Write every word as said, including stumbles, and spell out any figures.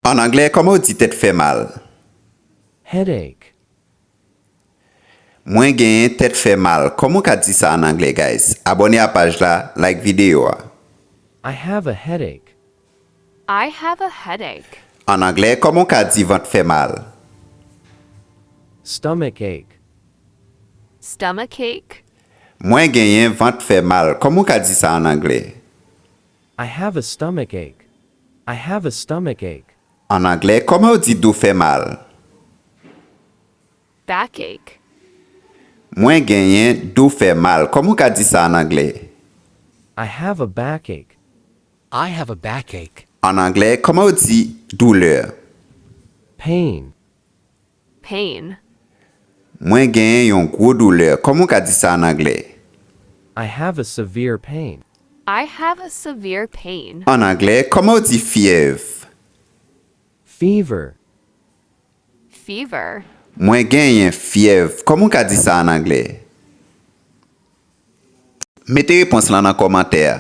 An anglè, kòman w di tèt fè mal? Headache. Mwen genyen tèt fè mal. Kòman w ka di sa an anglè, guys? Abòne a paj la, like videyo a. I have a headache. I have a headache. An anglè, kòman w ka di vant fè mal? Stomach ache. Stomach ache. Mwen genyen vant fè mal. Kòman w ka di sa an anglè? I have a stomach ache. I have a stomach ache. An anglè, kòman w di dou fè mal? Backache. Mwen genyen dou fè mal. Kòman w ka di sa an anglè? I have a backache. I have a backache. An anglè, kòman w di doulè? Pain. Pain. Mwen genyen yon gwo doulè. Kòman w ka di sa an anglè? I have a severe pain. I have a severe pain. An anglè, kòman w di fyèv? Fever. Fever. Mwen genyen fyèv. Kòman w ka di sa an anglè? Mete repons lan nan kòmantè a.